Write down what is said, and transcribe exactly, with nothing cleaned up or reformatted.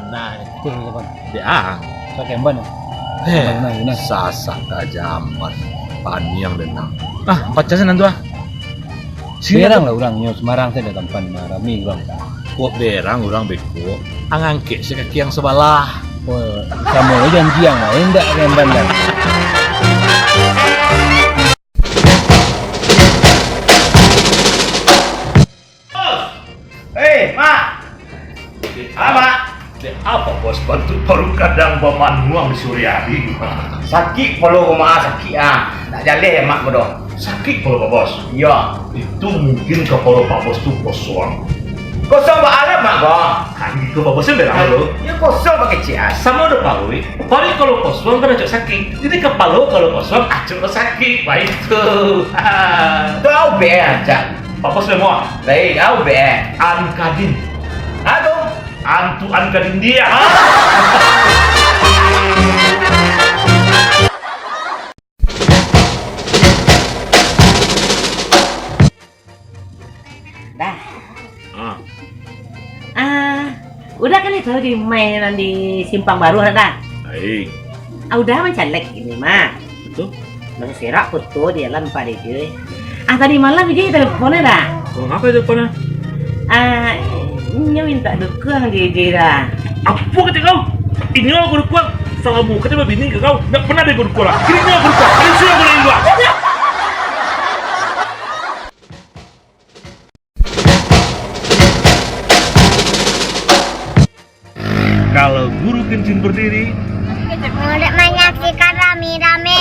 Nah, itu kawan. Dek ang. Sakamban. Eh, Sakamban, nah. Sasak aja amat. Paniang denang. Ah, pacasan nan tu ah. Sini berang lah urang nyo, sembarang sajo tampan, rami urang. Kok berang urang beko? Ang angkek se kaki ang sabalah. Oh, samo janji ang lah, indak Sakamban lah. Hei, Mak! Ah, Mak! Dek apo, Bos, bantuak paruik kadang bamanuang di sore hari? Sakik kapalo ko, Mak, sakik, ah. Ndak jaleh, Mak, ko doh. Sakik kapalo, Pak Bos? Iyo. Itu mungkin kapalo Pak Bos tu kosong. Kosong baa lah, Mak, ko? Kan gitu, Pak Bos, yang bilang tu. Yo kosong, Pak, kecek, ah. Samo jo paruik. Paruik kalau kosong kan acok sakik. Jadi kapalo kalau kosong acok sakik. Baitu. Tu au be acak. Pak Bos lemoh. Baik, au be. Ankadin. Aduh. Antu Ankadin dia. Dah. Ah. Ah, Uda kan itu di mai nan di Simpang Baru, dah. Ai. Ah, Uda mancalek ini, Mak. Betul. Baru serak foto di jalan Pak D J. Ah, tadi malam J J telepon dah. Oh, ngapa telepon ah? Ah, nyo minta dukuang J J dah. Apo kata kau? Inyo aku dukuang. Salamo kata babini ka kau, ndak pernah dek aku dukuang lah. Kini nyo aku dukuang. Kini sudah aku dari luar. Kalau guru kencing berdiri, mulut menyaksikan rami-rami.